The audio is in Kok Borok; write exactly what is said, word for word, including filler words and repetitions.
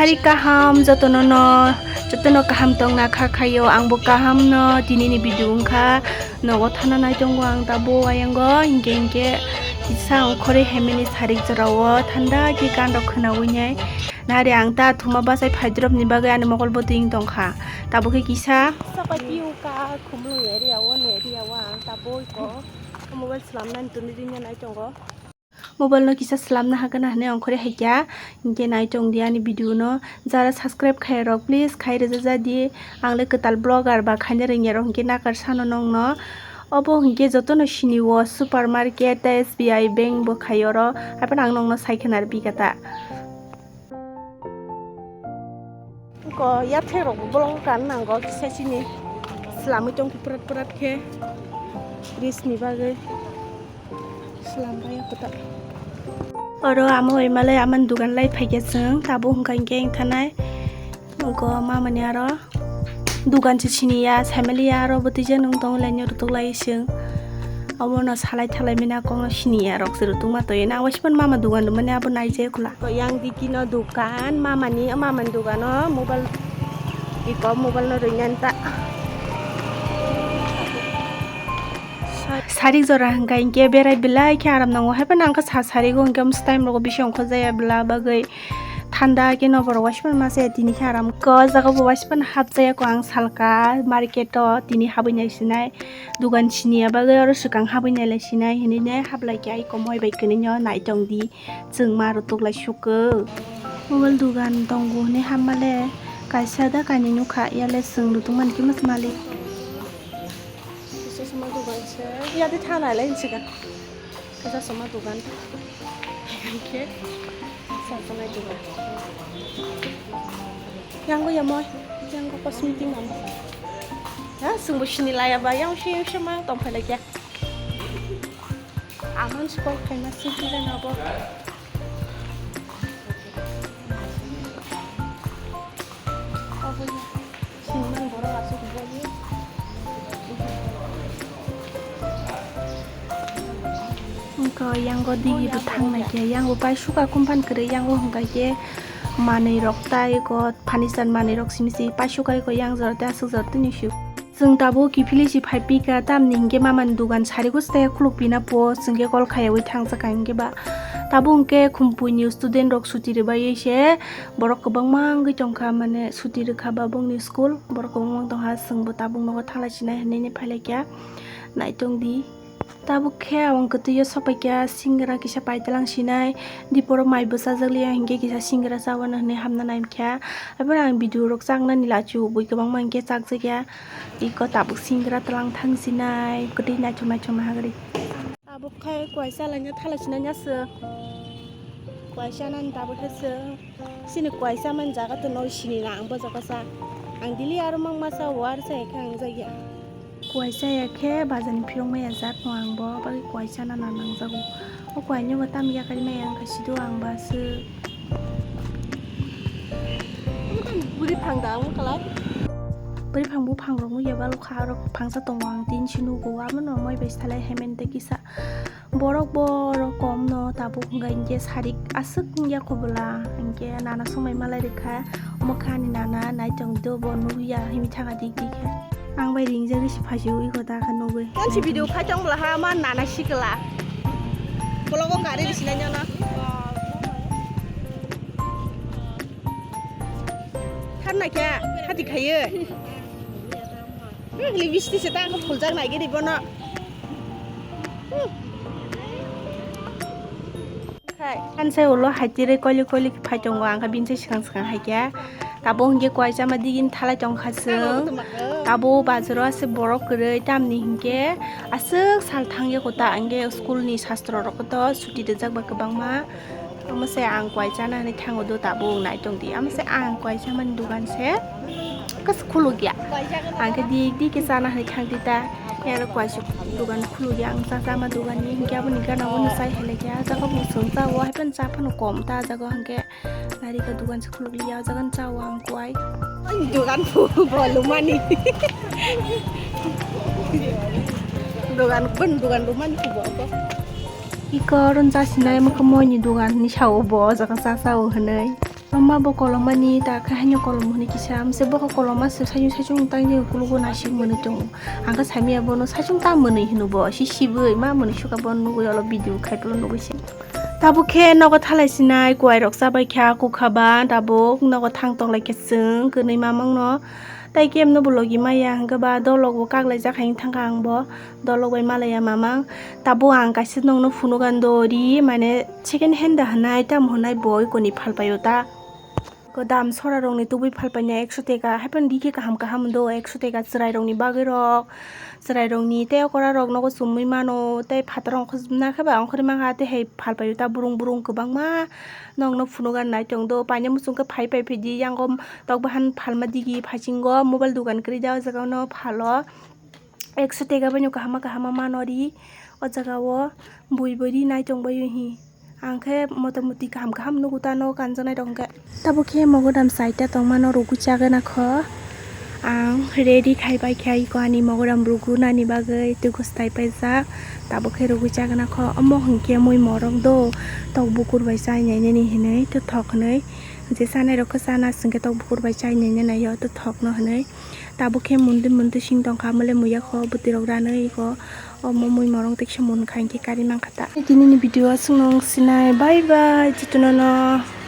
Ari kaham jotono no, jotono kaham tongna kha khayo, angbo kaham no, tinini video wngkha, nogo thana nai tongo ang tabo ayango, hinkhe hinkhe kisa ongkhorwi hemeni sarik jorao thanda khe gan rok khwnawi nai. Nari ang ta thuma bachai phaidrop ni bagwi ani mokol bwtwi wng tongkha, tabo khe kisa. Sapai piu ka khumlung area o, ni area o ang tabo ko mobile slamnani tuni ringya nai tongo. Mobile no kisa slamna hagana hwnwi ongkhorwi haikya, hinkhe nai tongdi ani video no. Jara subscribe khairok please khai rwja jadi, ang le kwtal vlogger ba khaina rwngya rok hinkhe nakar sano nongno. Obo hinkhe jotono sini o supermarket tei S B I bank bo khai oro, haphano ang nongno sai khwna rwphi kha ta. Ko yathek rok bo bolong kan nango kisa chini slamwi tongkhe prat prat khe bridge ni bagwi slam bai kota. Oro amo hoi malai aman dugan lai phaikya chwng tabo hwnkha hinkhe wng thanai. Ko mamani aro dugan se siniya, family ya aro bwtwi je nung tong lai nyo rwtuk lai chwng. Obono salai thalai mina kokno siniya rok se rwtuk ma toye na. Waispan mama dugan rwmani abo nai je khula. Ko yang dikino dugan, mamani, mamani dugano mobile, iko mobile no rwinani ta. Sarik jora hwnkha hinkhe berai belai khe aram nango. Haiphano ang khe sa sarigo hinkhe mostai rogo bisi ongkhor jaya bwla bagwi. Thanda khe no borok waispan masa tini khe aram ko jaga bo waispan hapjaya ko ang salka market o tini habwi nai sinai dugan siniya bagwi oro swkang habwi nai lai sinai hinwi ne hablai khe ai komoi bai kwnwi no nai tong di chwng ma rwtuk lai sukho. Mobile dugan tongo hinwi hamma le kaisa da kainwi nukha yale chwng rwtuk mankhe masa malik. Kisa suma dugan se yadi thanai lai hinsiga. Kisa suma dugan. Khe sa suma dugan. Yang bo yamoi, yang bo cosmetic namo. Ya, sungbo sini laya ba, yang si yang si mang tong phalai kya. Aman si kol khaima si kila nabo. Obo ya. Wngkha yango digi bo thang naikhe, yango pai suka company kwrwi, yango hwnkha khe manwi rok tai ko furniture manwi rok simi si pai suka iko yang jora tei aswk jora tini sio. Chwng tabuk kiphilwi si phai pika, tamni hinkhe mamani dugan sari gos tei khuluk pina po, chwngkhe kol khaiwi thangjakha hinkhe ba. Tabuk hinkhe Khumpui ni student rok suti rwbaiwi se, borok kwbangma wngwi tongkha, mane suti rwkha ba bongni school, borok kwbangma wng tongkha, chwngbo tabuk nogo thanglai sinai hinwi phailaikha, naitong di. Tabuk khe ang kwtwio sopaikha, singra kisa paitwlang sinai, diporo mai bwchajak liya hinkhe kisa singra chawano hinwi hamna naimkha. Aphano ang video rok chaknani lachu bui kwbangma hinkhe chakjakya, iko tabuk singra twlang thang sinai, kwtwi naithok naithok nahagri. Tabuk khai kuaisa laina thala sinai nya se. Kuaisa nani tabuk khe se. Sini kuaisa man jaga to noi sini na ang bo jaga sa. Ang dili aro mang masa war sa ekha ang jagya. Kuaisa ya khe bazar ni phiyok maya jat no ang bo bagwi kuaisa na na nang jago. O kuai nyogo tam yakari maya ang kha sido ang ba se. Buri phang da ang kala. Buri phang bu phang rok ya balo kha aro phangsa tongo ang tin si nugo amo no moi bai salai hemen te kisa. Borok borok kom no tabuk hwnkha hinkhe sarik aswk wngya kubula hinkhe nana swngbai malai rwkha omo khe ani nana naitong do bo nukya himwi thangkha dik dik khe ang bai ringjagwi se phaisigwi kho ta khe nugwi. Yang si video khai tong bwla ha ma nana sikla. Bologo gari risi nai nana. Tharna khe hati khayo. Lipstick se ta ang khe phuljak nai giri bono. Khai. Kansai ulo haitirwi koili koili phai tongo ang khe bini se swkang swkang hai khe. Tabuk hinkhe kuaisa ma digini thalai tongkha chwng. Tabuk bazaro aswk borok kwrwi tamni hinkhe aswk sal thangya kota hinkhe school ni sastro rok to suti rijak ba kwbangma. Omo se ang kuaisa na hinwi thango do tabuk nai tong di. Omo se ang kuaisa mani dugan se kas khuluk ya. Ang khe dik dik khe chana hinwi thang di ta. Ero kuaisa dugan khuluk ya ang cha cha ma dugan ni hinkhe aboni gana bono chai hai lai khe ah jaga bo chwng cha o hai phano cha phano kom ta ah jaga o hinkhe nari ka dugan se khuluk li ya ah jaga no cha o ang kuai. Dugan phu bo lumani. Dugan bun dugan lumani phu bo. Iko oro no cha sinai omo khe moi ni dugan hinwi sa o bo o jaga cha cha o hinwi. Koloma bo kolomani ta khe haino kolom hwnwi kisa, amse bo koloma se saichung saichung tang je kulugo nasik mwnwi tongo. Ang khe saimaya bono saichung ta mwnwi hwno bo, si sibwi ma mwnwi suka bono nugwi olo video khai phuru nugwi se. Tabuk khe nogo thalai sinai kuwai rok chabai kha kukha ba, tabuk nogo thang tong lai khe chwng kwnwi mamang no. Tai kemno bo logi maya hwnkhe ba dolok bo kaklaijak hai wngthang kha ang bo. Dolok bai malaya mamang. Tabuk ang kaisa nokno phunukgani do ri, mane second hand da hwnai, tamo hwnai bo oikoni phalpaio ta. Ko dam sora rokni tubui phalpaina ekso teka, haiphano rikhe kaham kaham do, ekso teka chwrai rokni bagwi rok, chwrai rokni tei okora rok nogo chumui mano, tei phataro ongkhorna khe ba ongkhorwi mankha, tei hai phalpaio ta burung burung kwbangma nokno phunukgani naitong do, paina muchung khe phai phai phai di, yango tok bahan phalma digi phaisingo mobile dogan kwrwi da o jaga no phalo. Ekso tega bai no kahama kahama mano ri o jaga o bui bui ri nai tong bai o hi. Ang khe motamoti kaham kaham nugo ta no kanjaknai rok hwnkhe. Tabuk khe mogodam saita tongmano rugui chagana kho. Ang ready khai pai khe aiko ani mogodam rugunani bagwi tei gustai paijak. Tabuk khe rugui chagana kho. Omo hwnkhe mui morok do tok bukur bai chai nainani hinwi twthok hinwi. Je chanai rok khe chana singkhe tok bukur bai chai naina naio twthokno hinwi. Tabuk khe muntwi muntwi sing tongkha, mole muya kho bwtwi rok ranwi kho. Omo mui morong teksa mun kha hinkhe kari mankha ta. Tini ni video aswk nung sinai, bye bye, jotono no.